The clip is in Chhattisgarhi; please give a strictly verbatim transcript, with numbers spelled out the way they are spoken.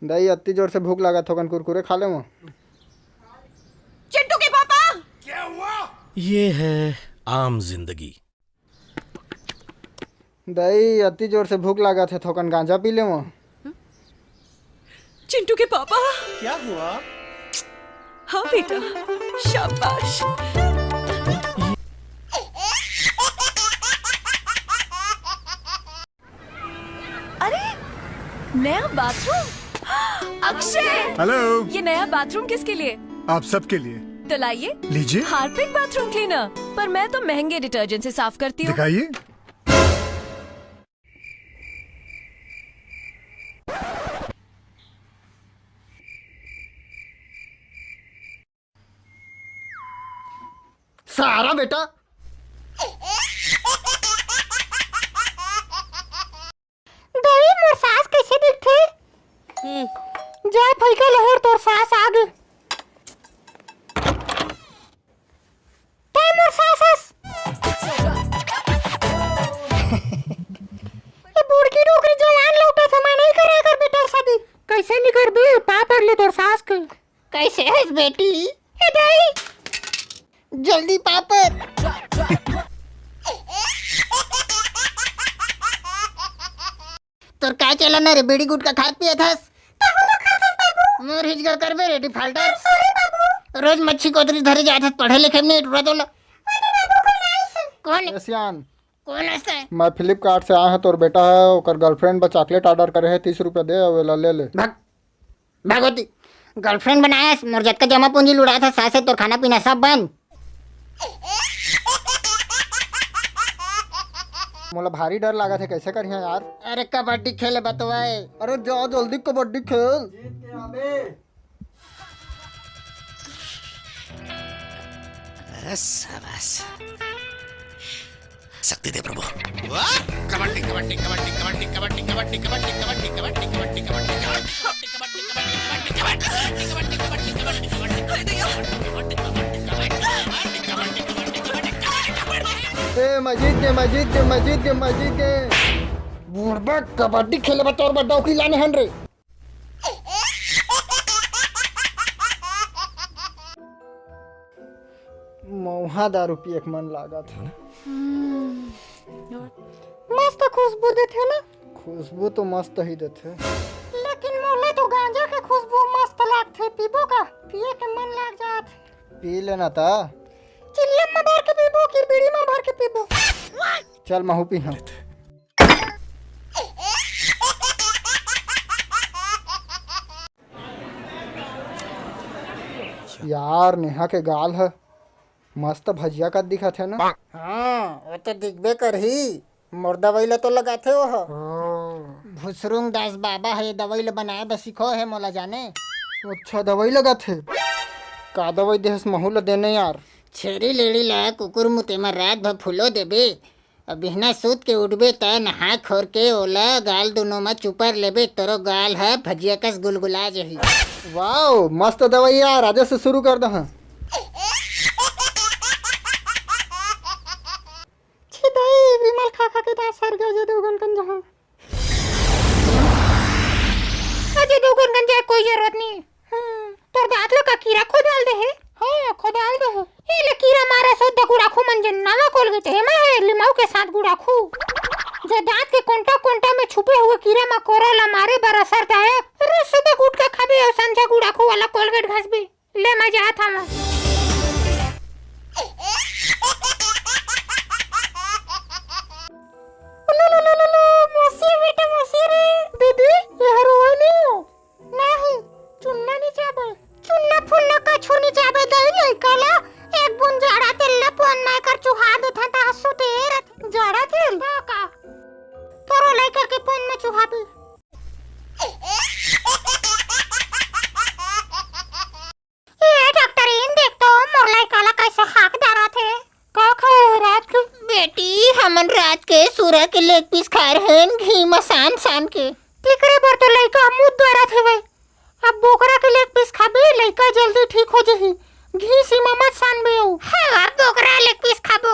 दई, अत्ती जोर से भूख लागत, थोकन कुरकुरे खा ले। चिंटू के पापा। ये है आम जिंदगी। दई, अति जोर से भूख लागत हे, थोकन गांजा पी ले। चिंटू के पापा। क्या हुआ? हाँ बेटा, शाबाश। अरे, नया बाथरूम। अक्षय, हेलो। ये नया बाथरूम किसके लिए? आप सबके लिए। तो लाइए। लीजिए। Harpic bathroom cleaner. पर मैं तो महंगे डिटर्जेंट से साफ करती हूँ। दिखाइए। सारा बेटा। दई, मोर सास कैसे दिखथे? जय फइका लहर, तोर सास आ गे। तै मोर सास हस। ए बुड़की डोकरी जवान लौटत हे, मैं नहीं करे कर बेटा शादी। कैसे नहीं करबे? पाँव पर ले तोर सास के। कैसे हस बेटी? ए दाई, जल्दी पाँव पर। तोर का चलन रे, बीड़ी गुटखा खात पियत हस? मोर हिजगर करबे रे डिफाल्टर। रोज मच्छी कोतरी धरे जात हस, पढ़े लिखे में नहीं टूरा तोला। कौन? ए सियान, कौन हस? मैं फ्लिपकार्ट से आए हंव, तोर बेटा हे, ओकर गर्लफ्रेंड बर चॉकलेट ऑर्डर करे हे, तीस रुपया दे, अउ एला ले ले। भाग, भागोती। गर्लफ्रेंड बनायस, मोर जतका जमा पूंजी लुटाय था, सासे तोर खाना पीना सब बंद। मोला भारी डर लागत हे, कैसे करिहां यार? अरे कबड्डी खेले बतवाए। अरे जा जल्दी कबड्डी खेल। अरे शाबाश, शक्ति दे प्रभु। ए, मैं जीत गे, मैं जीत गे, मैं जीत गे, मैं जीत गे। बुड़बक, कबड्डी खेले बर तोर बर डौकी लाने हन रे। मउहा दारू पिए के मन लागत हे। मस्त खुशबू देथे ना। खुशबू तो मस्त ही देथे। लेकिन मोला तो गांजा के खुशबू मस्त लागथे, पीबो का? पिए के मन लाग जात हे। पी लेना ता। चिल्लम में भर के पीबो कि बीड़ी में भर के पीबो? चल महू पीहां। यार, नेहा के गाल ह मस्त भजिया कस दिखत हे ना? हाँ, वो तो दिखबे करही। मोर दवाई ल तो लगाथे वो ह। भुसरुंग दास बाबा ह, ये दवाई ल बनाए बर सिखो हे मोला जाने। अच्छा, दवाई लगाथे? का दवाई देहस महू ल देने यार? छेरी लेड़ी ल कुकुर मुते म रात भर फूलो देबे, अब बिहना सूत के उठबे त नहा खोर के ओला गाल दुनो म चुपर लेबे, तोरो गाल ह भजिया कस गुलगुला जही। वाओ, मस्त दवाई यार, आज से शुरू कर दहा। छी दाई, विमल खा खा के दांत सर गया, अजय देवगन कन जहां। अजय देवगन कन जाए कोई जरूरत नहीं। हाँ, तोर दांत ला का कीरा खोदाल दे हे? हाँ, खोदाल दे हे। ए ले कीरा मारा सो द गुड़ाखू मन जे नवा कोलगेट हे, मैं लिमाऊ के साथ गुड़ाखू। जो दांत के कोंटा कोंटा में छुपे हुए कीरा मकोरा ला मारे बर असरदायक। रोज सुबह गुटखा खाबे अउ संझा गुड़ाखू वाला कोलगेट घसबे। ले, मैं जात हंव। लो, लो, लो, लो, लो, मौसी बेटा, मौसी रे। दीदी, ये हर ओए नहीं हो। नहीं, चुन्ना नहीं चाबे। चुन्ना फुन्ना कछु नहीं चाबे, दई लइका ला। एक बूंद जाड़ा तेल ला पोन में कर चुहा देथे, ता सुते रथ। जाड़ा तेल? हाँ का? तोरो लइका के पोन में चुहाबे। ए डॉक्टरीन, देख तो मोर लइका ला कैसे हाक डारत हे। का खाए हो रात के? बेटी, हमन रात के सूरा के लेग पीस खाए रहेन, घी म सान सान के। तेकरे बर तो लइका मुंह डारत हेवय। अब बोकरा के लेग पीस खाबे, लइका जल्दी ठीक हो जही। घी सीमा मत सानबे अउ। हाँ, अब बोकरा लेग पीस खाबो।